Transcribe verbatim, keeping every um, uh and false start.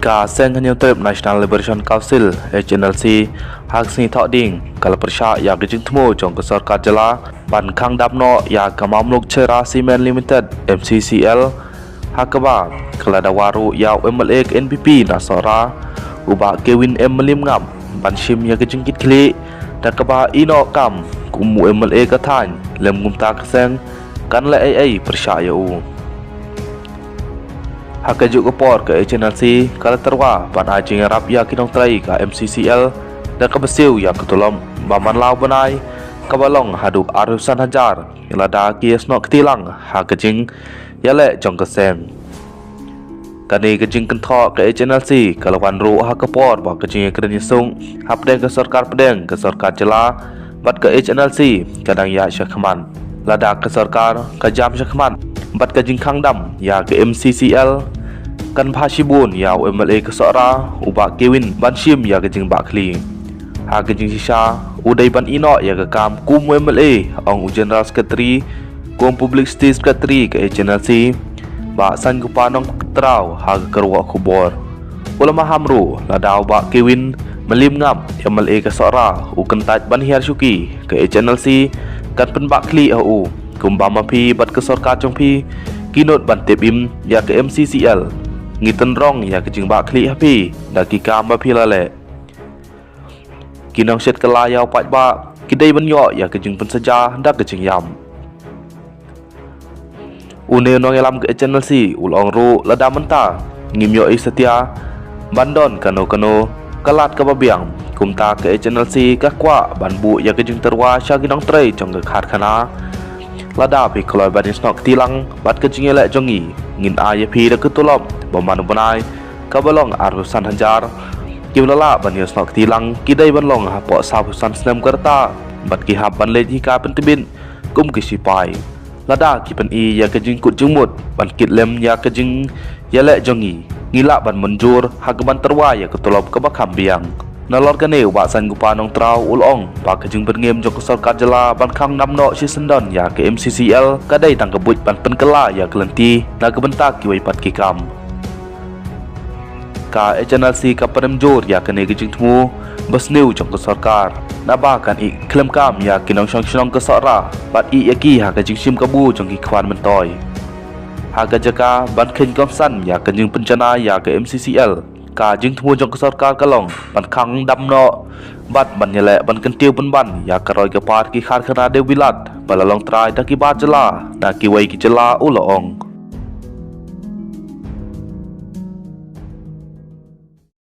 Ka Seng Hynñiewtrep National Liberation Council, H N L C, ha ka sngi Thohdieng ka la pyrshah ïa ka jingthmu jong ka sorkar jylla ban khang dam noh ïa ka Mamluk Cherra Cement Limited, M C C L, ha kaba ka la dawa ruh ïa u M L A ka N P P na Sohra, u Bah Kewin M Mylliemngap, ban shim ïa ka jingkitkhlieh da kaba ïehnoh kam kum u M L A ka thaiñ, lem kumta ka seng kan leh ei ei pyrshah ïa u. Ha kajuh ka por ka H N L C ka la tyrwa ban ai jingïarap ïa ki nongtrei ka M C C L da kaba siew ïa ka tulop ba man la u bnai kaba long haduh arphew san hajar lada ki ïasnoh kti lang ha ka jingïaleh jong ka seng. Kane ka jingkynthoh ka H N L C ka la wan ruh ha ka por ba ka jingïakren ïasuk hapdeng ka sorkar pdeng, ka sorkar jylla bad ka H N L C ka dang ïaid shakhmat. Lada ka sorkar ka jam shakhmat bad ka jingkhang dam ïa ka M C C L, kan bha shibun ïa u M L A ka Sohra, u Bah Kewin, ban shim ïa ka jingbahkhlieh. Ha ka jingshisha u dei ban ïehnoh ïa ka kam kum u M L A, ong u General Secretary kum Publicity Secretary ka H N L C, Bah Saingopa Nongtraw, ha ka kyrwoh khubor. U la maham ruh lada u Bah Kewin Mylliemngap, M L A ka Sohra, u kyntait ban hiar shuki, ka H N L C kan pynbahkhlieh ha u kumba ma phi bad ka sorkar jong phi ki nud ban tip im ïa ka M C C L. Ngi tynrong ïa ka jingbahkhlieh ha phi da ki kam ba phi la leh. Ki nongshit kylla ïa u paidbah ki dei ban ïoh ïa ka jingpynshitom da ka jingïap. Une u nongïalam ka H N L C u la ong ruh lada mynta ngim ïohi satia ban don kano kano ka lad kaba biang, kumta ka H N L C ka kwah ban buh ïa ka jingtyrwa sha ki nongtrei jong ka karkhana. Lada phi kloi ban ïasnoh kti lang bad ka jingïaleh jong ngi, ngin ai ïa phi da ka tulop ba man u bnai kaba long arphew san hajar. Ki ba la lah ban ïasnoh kti lang ki dei ban long hapoh sawphew san snem ka rta bad ki hap ban leit hikai pyntbit kum ki sipai. Lada ki pyni ïa ka jingkut jingmut ban kit lem ïa ka jingïaleh jong ngi, ngi lah ban mynjur ha kaban tyrwa ïa ka tulop kaba kham biang. Nalor kane u Bah Saingopa Nongtraw u la ong ba ka jingpynngem jong ka sorkar jylla ban khang dam noh shisyndon ïa ka M C C L ka dei tang ka buit ban pynkylla ïa ka lynti na ka bynta kiwei pat ki kam. Ka H N L C ka pynrem jur ïa kane ka jingthmu basniew jong ka sorkar, naba kan ïeh khlem kam ïa ki nongshong shnong ka Sohra bad ïeh ïa ki ha ka jingshim kabu jong ki khwan myntoi. Ha ka jaka ban kheiñ kongsan ïa ka jingpynjanai ïa ka M C C L, ka jingthmu jong ka sorkar ka long ban khang dam noh bad ban ïaleh ban kyntiew pynban ïa ka roi ka par ki karkhana dewbilat ba la long trai da ki bar jylla na kiwei ki jylla, u la ong.